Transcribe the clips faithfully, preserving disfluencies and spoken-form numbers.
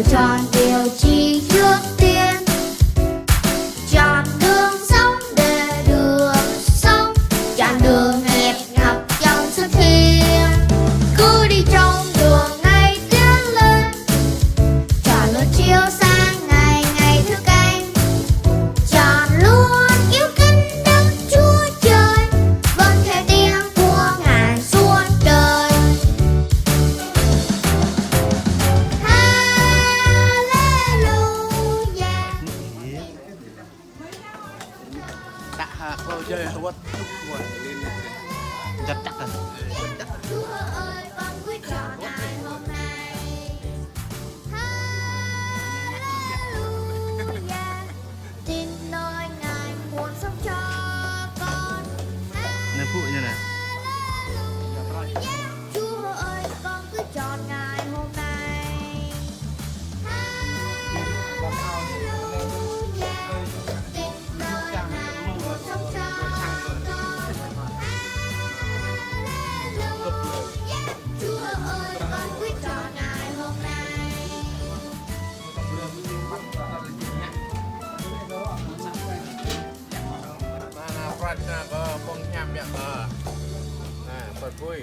Chọn điều chi trước tiên. Chọn đường sống để được sống. Chọn đường hẹp ngập trong sự thiêng. Cứ đi trong đường ngày tiến lên. Chọn lối chiếu sáng ngày ngày thưa canh. Chọn luôn yêu kính Đức Chúa Trời. Vâng theo tiếng của Ngài suốt đời. Haleluya. Dah, ha, kâo jai hơwơ̆t tŭk kơ lên. Jăk jăk ah. Chúa ơi, con quyết chọn Ngài hôm nay. Haleluya. Tin nơi Ngài muốn sống cho con. Anai pŭ ñu anai. Haleluya. Chúa ơi, con cứ chọn Ngài hôm nay. Haleluya. Tin nơi Ngài muốn sống cho con. Haleluya. Chúa ơi, con quyết chọn Ngài hôm nay. Anai, anai, prăt anai kơ pơ̆ng hiam biă kơ. Anai, prăt bui.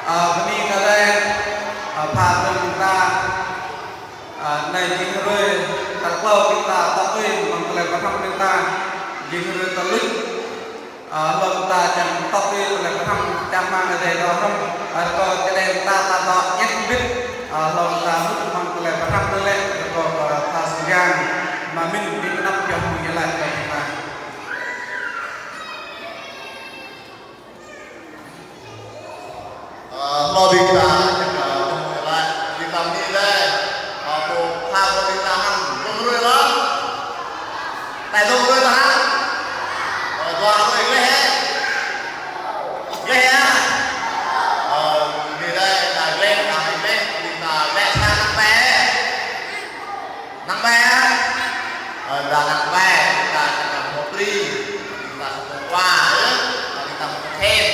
Ơ, bơni kơ Ơi Adai, ơ, pha kơ ƀing ta, ơ, anai jing hrơi tal klâo ƀing ta tŏ tui amăng tơlơi pơhrăm ƀing ta, jing hrơi tal luč, ơ, hlâo ƀing ta čang tŏ tui tơlơi pơhrăm čang amăng Ơi Adai dŏ hrŏm, ơ, rơkâo čơđai ƀing ta ta dŏ ñĕt bĭt, ơ, hlâo ƀing ta mŭt amăng tơlơi pơhrăm anai lĕ, rơkâo kơ tha sơngan, mă min ƀing anăp pioh mơ̆ng Ơi Adai kơ ƀing ta. Ơ, hlâo ƀing ta, čang, ơ, dŏ hrơi laih, ƀing ta bơni laih, ơ, pô pha kơ ƀing ta hăng dŏ hrơi laih. Tơdah dŏ hrơi ta hăng, ơ, dua hrơi gleh hă? Gleh hă? Ơ, bơni laih, ta gleh, ta gleh, ƀing ta gleh sa năng teh. Năng teh, ơ, đa năng teh, ƀing ta čang hmâo bri, ƀing ta hmâo wa, ơ, ƀing ta hmâo khen.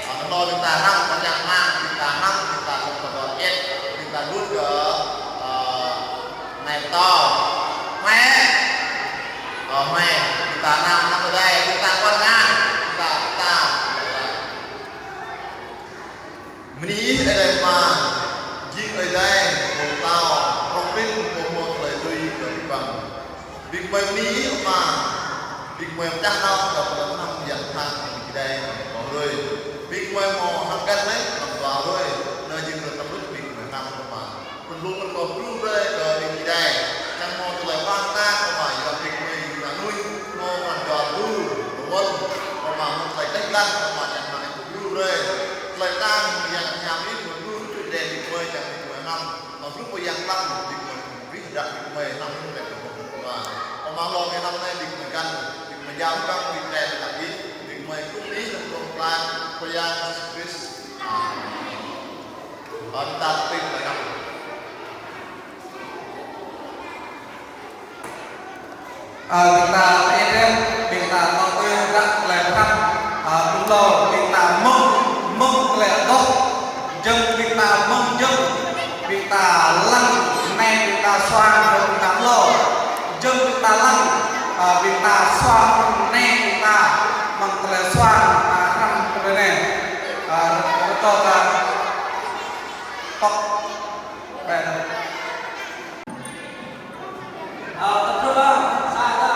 Ơ, hlâo ƀing ta hrăm pơñang măng, ƀing ta hrăm, ƀing ta hmâo kơ dŏ jet, ƀing ta đut kơ, ơ, anai pơtô. Hmâo, ơ, hmâo, ƀing ta hrăm, hrăm pơdai, ƀing ta kuan ngan, ƀing ta, ƀing ta. Bơni Ih Ơi Adai Ama, jing Ơi Adai, Pô Pơtao, prŏng prin, Pô hmâo tơlơi dưi kơ abih bang. Ƀing gơmơi bơni Ih Ama, ƀing gơmơi pơčah nao kơ tơlơi pơhrăm yang tha Ih Ơi Adai, kơ hrơi. Ƀing gơmơi hmâo hăng găn anai, amăng dua hrơi, anai jing hrơi tơjuh ƀing gơmơi hrăm Ama. Pơblung rơkâo pơblung brơi kơ ƀing Ơi Adai. Čang hmâo tơlơi pơang ta kơ Ama, yua ƀing gơmơi ană nuih, hmâo pran jua lu, rơwang, Ama hmâo tơlơi đeh lăng, Ama čang hmâo pơblung brơi. Tơlơi tang yang hiam in, pơblung brơi ƀing gơmơi, čang ƀing gơmơi hrăm. Amăng blung pơyang lăng, ƀing gơmơi, ƀing gơmơi hrăm hăng tơlơi pơblung Ama. Ama lŏ ngă hrăm anai, ƀing gơmơi găn, ƀing gơmơi jao kơ ƀing Ơi Adai lăp in, ƀing gơmơi kơkuh ih lăm tơlơi pơblang Khua Yang Yêsu Krist. Amen. Ƀing ta tơpĭt tơlơi hrăm. Ơ, ƀing ta tơpĭt, ƀing ta tơpĭt ră tơlơi hrăm. Ơ, ƀing ta mơ̆ng, mơ̆ng tơlơi adoh. Jơ̆ng ƀing ta mơ̆ng jơ̆ng, ƀing ta lăng, anai ƀing ta suang, ƀing ta hlâo. Jơ̆ng ƀing ta lăng, ơ, ƀing ta suang, anai ƀing ta mơ̆ng tơlơi suang, ta hrăm tơlơi anai. Ơ, rơkâo ta tŏk. Ơ, tơpĭt ƀă, sa ta.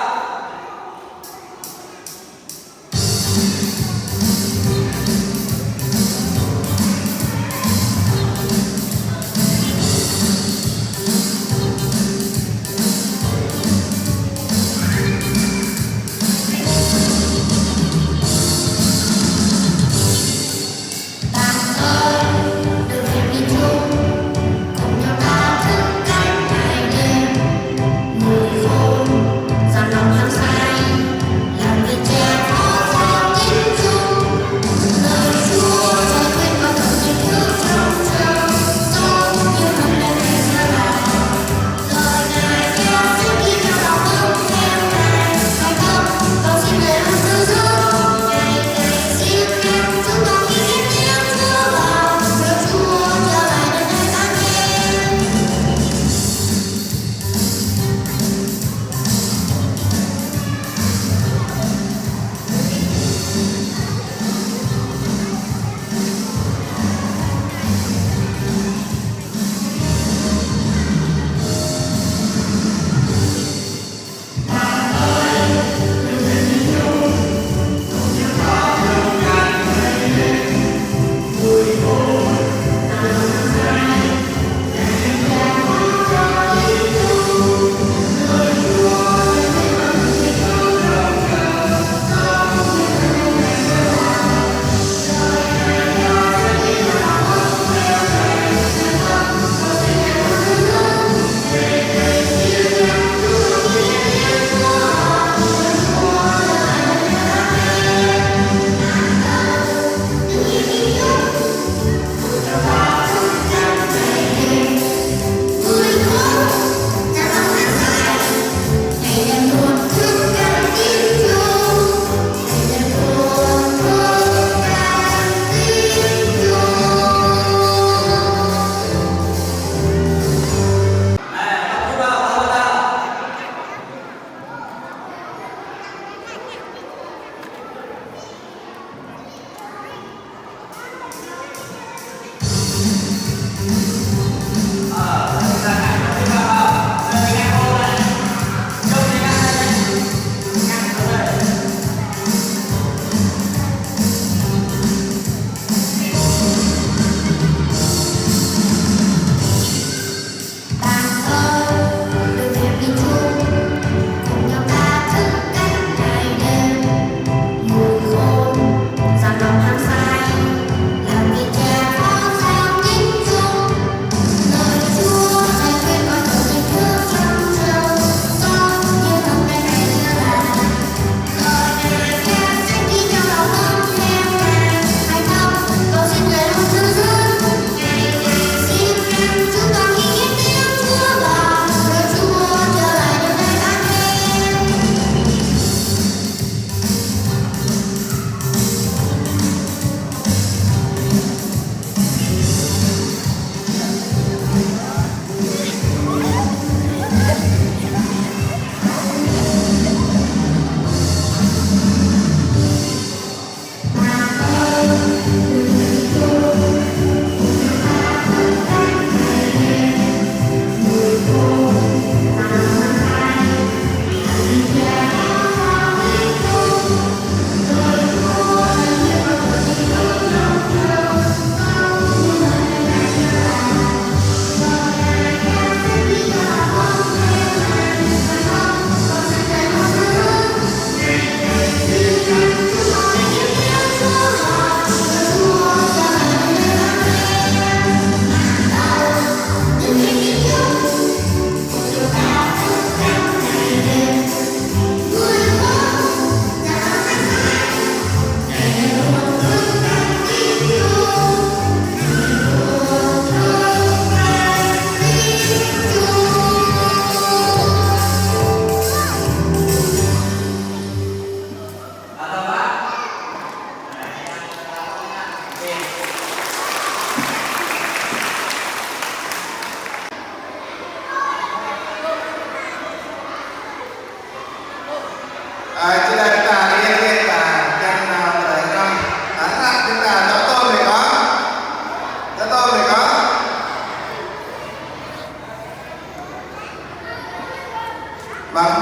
Bang,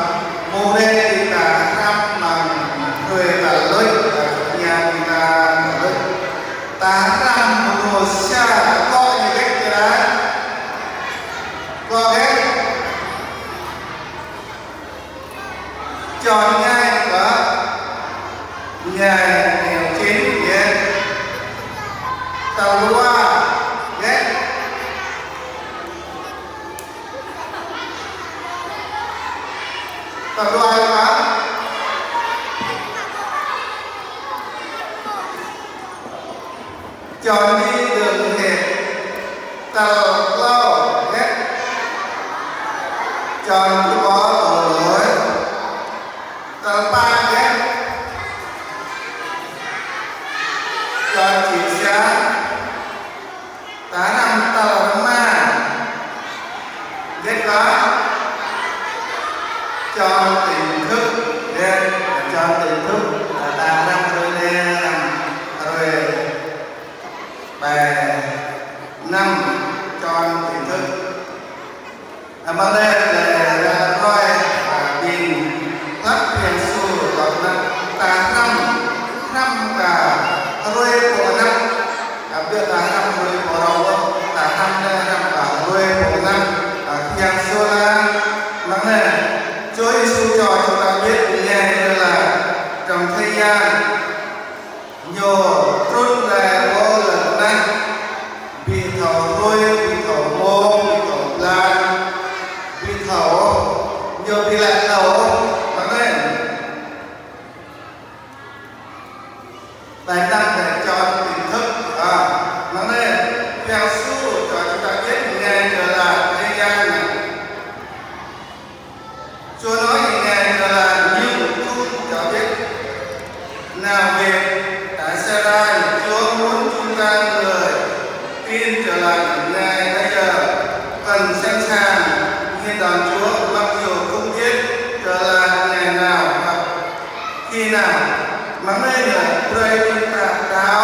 mơ̆ng anai ta hrăm mơ̆ng hrơi ta lŭč, ta ña ta lŭč. Ta hrăm mơ̆ng sa ta kŏ ñu gĕt čơđai. Kŏ gĕt. Čŏn ñai kơ ñai neo čin gĕt. Tơlua gĕt. Tơlua kơ. Čŏn đi đường hẹp. Tơlâo gĕt. Čŏn đi bộ lối. Tơlâo gĕt. Čŏn chính xác. Ta hrăm tơlâo rơma. Gĕt kơ? Trong tỉnh thức. Gĕt, trong tỉnh thức. Ta hrăm hrơi anai, hrăm hrơi ƀai năm, trong tỉnh thức. Amăng anai lĕ ră ruai, a, ƀing hlăk Yang Yêsu dŏ anŭn ta hrăm, hrăm kơ hrơi pô anăp. A, ƀiă ta hrăm hrơi pô rŏng, ta hrăm anai hrăm kơ hrơi pô anăp. A, Yang Yêsu laĭ, amăng anai, Chúa Giêsu cho chúng ta biết ngày đó là trong thế gian. Ñu trŭn rai pơ lŏn tơnah, ƀu thâo hrơi, ƀu thâo mông, ƀu thâo blan, ƀu thâo, ñu ƀu laĭ hlâo, amăng anai. Bài năm về trong tỉnh thức, à, amăng anai, Yang Yêsu cho chúng ta biết ngày trở lại thế gian này. Chúa nói như ngày trở lại nhưng không cho biết nào về. Tại sao đây? Chúa muốn chúng ta người tin trở lại ngày bây giờ cần sẵn sàng nghe đón Chúa, mặc dù không biết trở lại ngày nào hoặc khi nào. Amăng anai lĕ brơi ƀing ta đaŏ.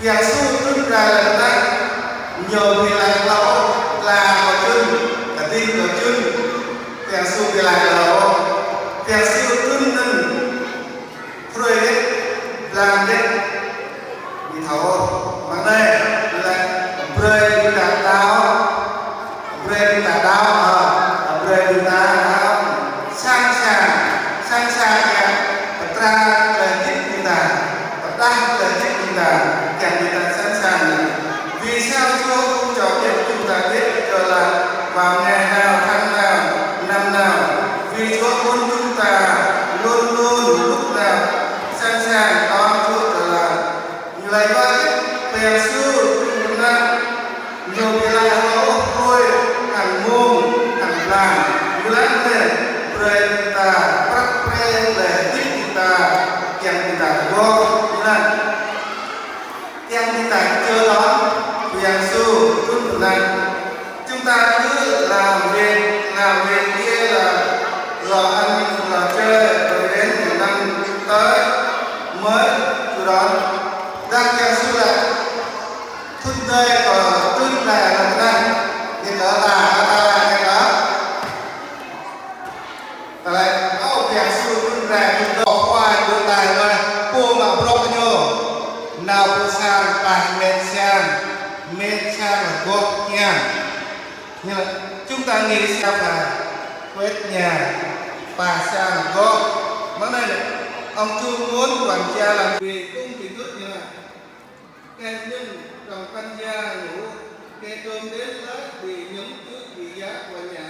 Yang Yêsu trŭn rai lŏn tơnah, ñu ƀu laĭ hlâo, tla kơ čun, kơdih kơ čun. Yang Yêsu ƀu laĭ hlâo. Yang Yêsu trŭn anŭn, hrơi gĕt, blan gĕt, ƀu thâo. Amăng anai, laĭ brơi ƀing ta đaŏ. Brơi ƀing ta đaŏ, ơ, brơi ƀing ta đaŏ. Sẵn sàng, sẵn sàng yơh, pơtra tơlơi hơdip ƀing ta, pơdah tơlơi hơdip ƀing ta, kiăng ƀing ta sẵn sàng. Vì sao Chúa không cho biết chúng ta biết trở lại vào ngày nào, tháng nào, năm nào? Vì Chúa muốn chúng ta luôn luôn, lúc nào sẵn sàng đón Chúa trở lại. Ñu laĭ wơ̆t, Yang Yêsu trŭn anŭn, ñu ƀu laĭ hlâo hrơi, hăng mông, hăng blan. Ñu laĭ anai, brơi ƀing ta, prăk pre, brơi hơdip ƀing ta, kiăng ƀing ta rơgoh. Ñu laĭ, kiăng ƀing ta kơđŏn, Yang Yêsu trŭn anŭn. Chúng ta cứ làm việc, làm việc kia là lò ăn, lò chơi, rồi đến một năm tới mới chủ động. Đang Yang Yêsu laĭ, thŭn tơdơi kâo trŭn rai lŏn tơnah, ñu kơ ta, ta, ñu kơ. Ta laĭ, ơ, Yang Yêsu trŭn rai, trŭn rai, khua ƀu tai ôh, pô mă bruă ñu. Nao pơ sang, pah met sang, met sang rơgoh hiam. Ñu laĭ, chúng ta nghĩ sao phải quét nhà, pah sang rơgoh. Amăng anai, ông Trung muốn quản gia làm vì công trình tốt như này. Thế nhưng trong căn nhà ngủ, kẻ trộm đến lấy đi những thứ quý giá của nhà.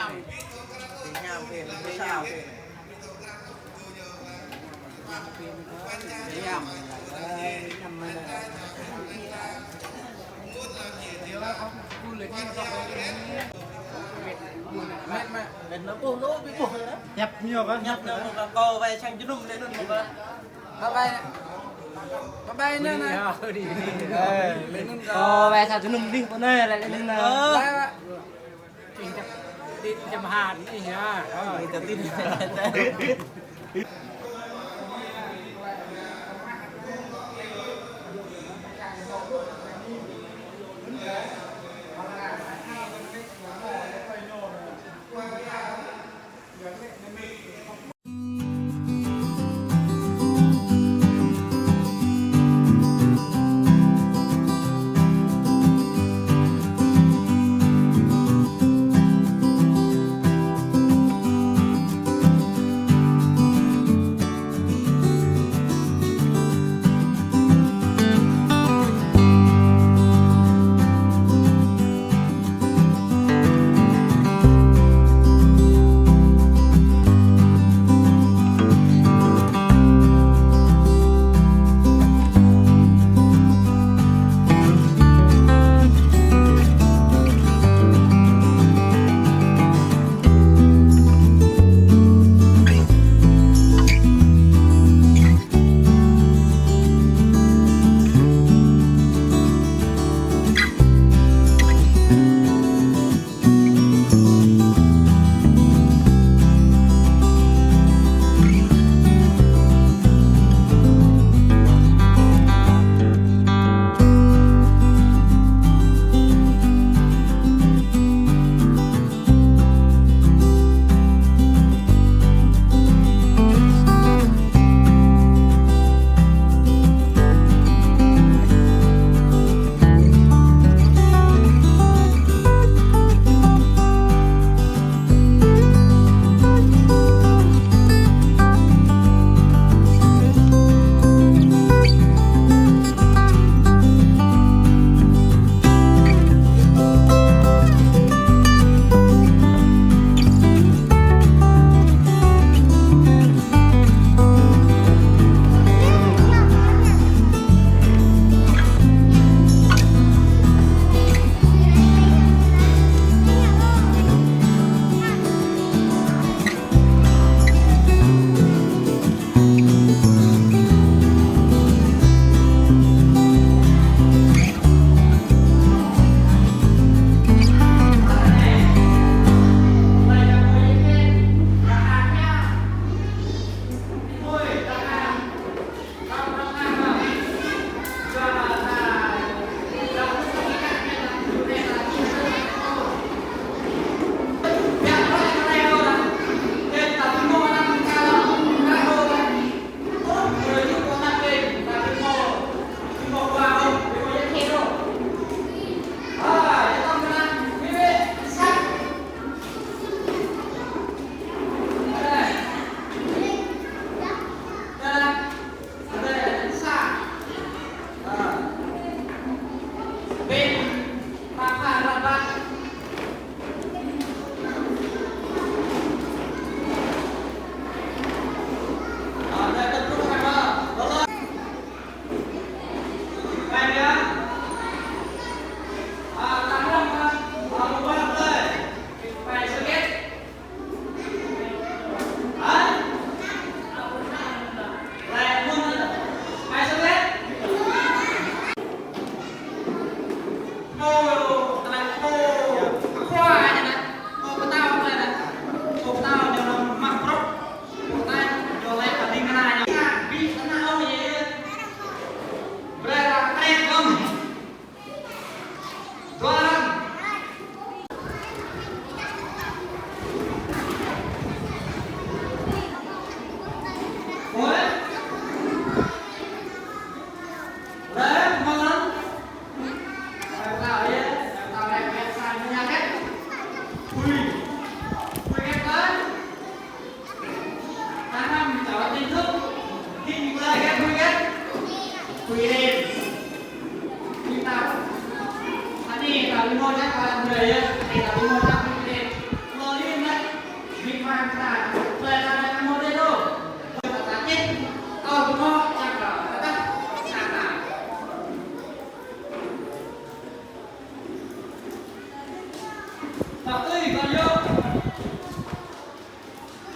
Hiăp ñu kơ? Hiăp ñu kơ kâo wai sang jơnum lĕ anŭn mơ̆ kơ. Bye bye. Bye bye anŭn. Ơ, lĕ anŭn kơ. Kâo wai sang jơnum dih pơ anai lĕ anŭn. Ơ. Bye bye. Tin jăm han ih ya. Ơ, tin.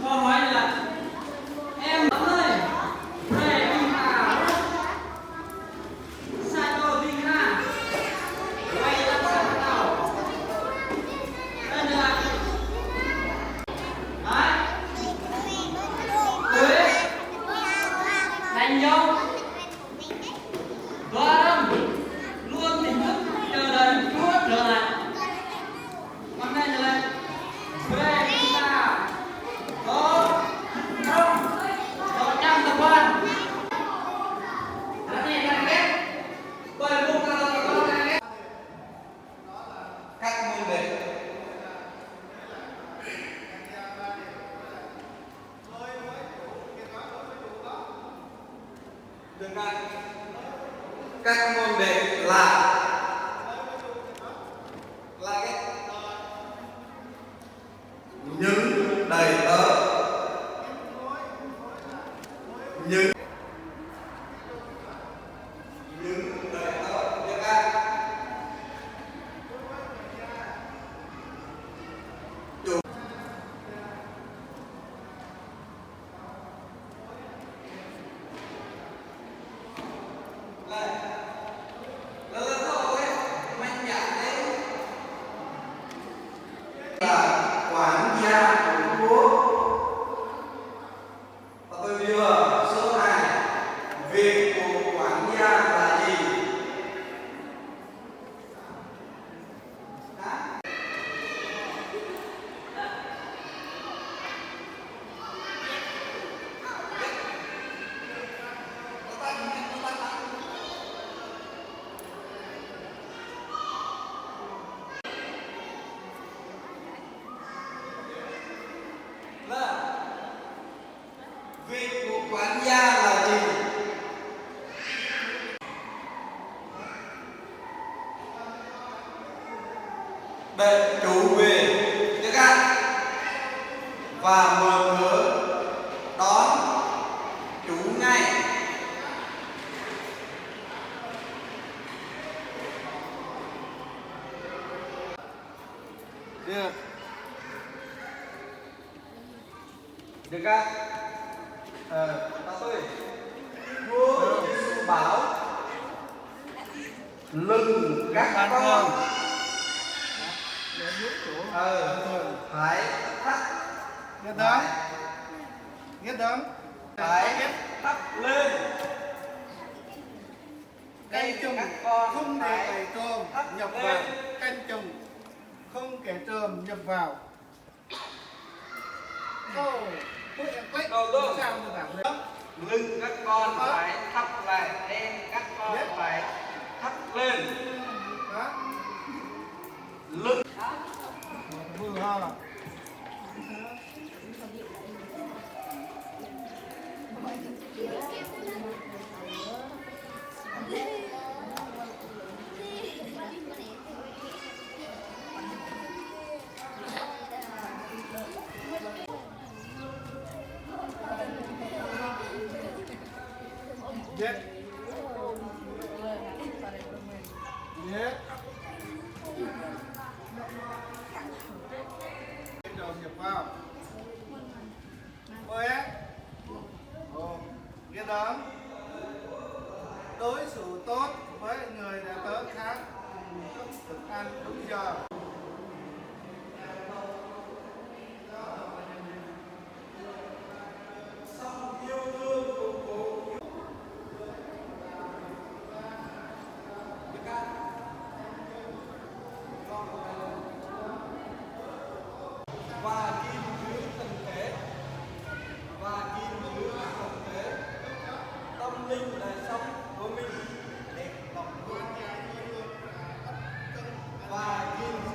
Câu hỏi là: Em ơi, brơi ƀing ta sa čô ding kơna wai lăng sang pơtao. Ơ, ñu laĭ: Hă? Ơi, đánh dấu. Dua rơ̆m, luôn tỉnh thức chờ đợi Chúa trở lại. Năm nay là brơi ƀing ta dŏ trong, dŏ trong tập quán. Năm nay ta ghép, ƀơi mông ta dŏ trong ta ghép. Các môn lễ. Đừng ngại. Các môn lễ là, là cái những đầy tớ, những, những đầy tớ, những ai? Chủ. Là quản gia của Chúa. Và tôi đưa số hai, việc của quản gia là gì? Việc của quản gia là gì? Để chủ về, chứ các, và mở cửa đón chủ ngay. Được. Được không? Ờ, ta tôi. Chúa Giêsu bảo: Lưng các con, ờ, phải thắt. Nghe không? Nghe không? Phải thắt lên. Canh chừng không để bầy trộm nhập vào. Canh chừng không kẻ trộm nhập vào. Câu, câu đô. Lưng các con phải thắt lại, em các con phải thắt lên. Hả? Lưng. Yes. Yes. Trong nhập vào. Ôi á. Ồ. Nghĩa đó, đối xử tốt với người đã tớ khác, cung cấp thức ăn đúng giờ. Và gìn giữ thân thể, và gìn giữ thân thể, tâm linh, đời sống của mình để lòng, và gìn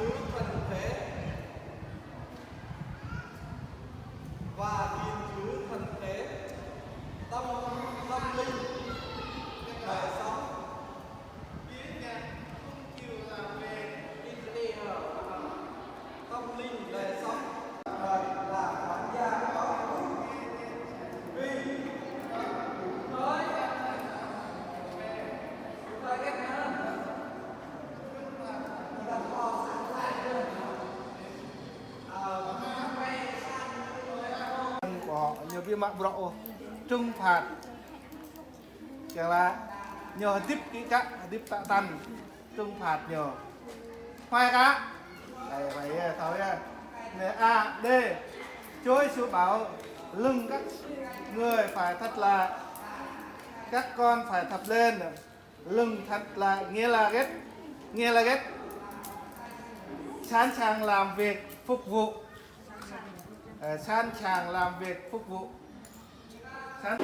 Yua mă bruă ôh, trừng phạt. Kiăng laĭ, ñu hơdip kĭ kă, hơdip tă tăn, trừng phạt ñu. Hoai kă. Đây, hoai yơh, thâo yơh. Anai, A, D. Chuôi sổ bảo, lưng các người phải thắt lại. Các con phải thắp lên. Lưng thắt lại, nghĩa là ghét, nghĩa là ghét. Sẵn sàng làm việc phục vụ. Ờ, sẵn sàng làm việc phục vụ. Sẵn-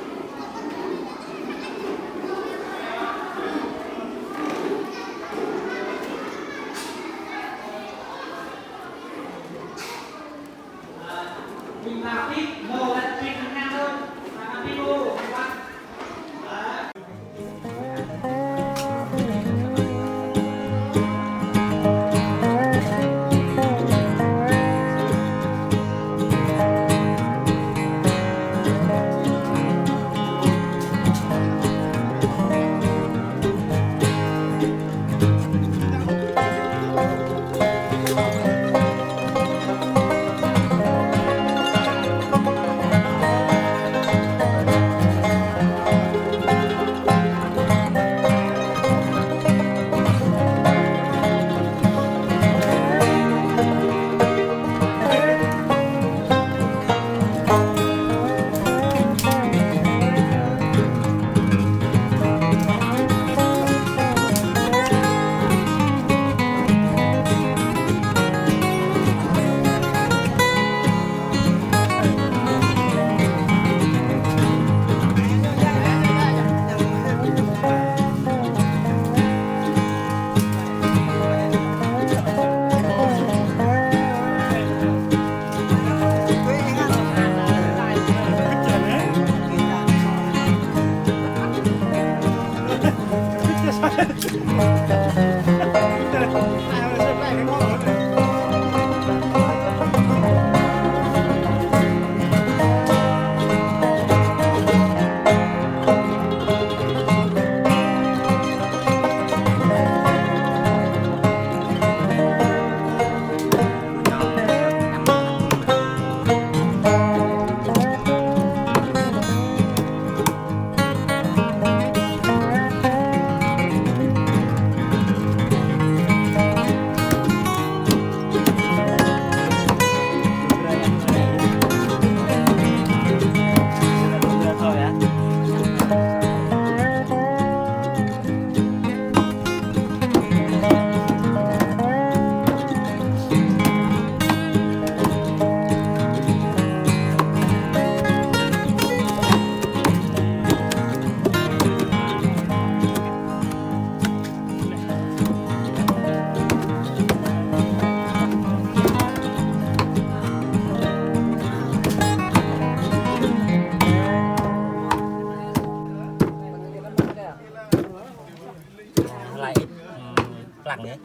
Lăng yơh.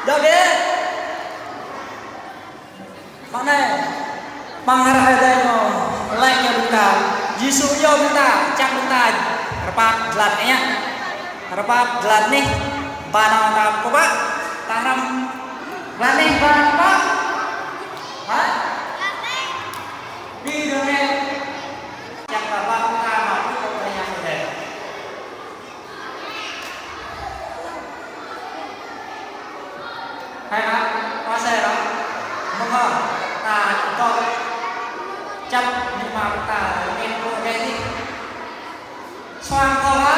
Dŏ dih. Mă anai, amăng hră Ơi Adai ñu laĭ kơ ƀing ta, Yêsu iâu ƀing ta, čang ƀing ta rơbat glaĭ anai. Rơbat glaĭ anih, ba nao ta pơpă, ta hrăm glaĭ anih ba nao pơpă. Hă? Ƀing gơmơi čang rơbat ta mă pơpă anai. Hai hă, pơsai hă, mơ̆ng hă, ta dŏ, čăp ñu mă ta, ñu pơgơi dih. Suang kơ hă?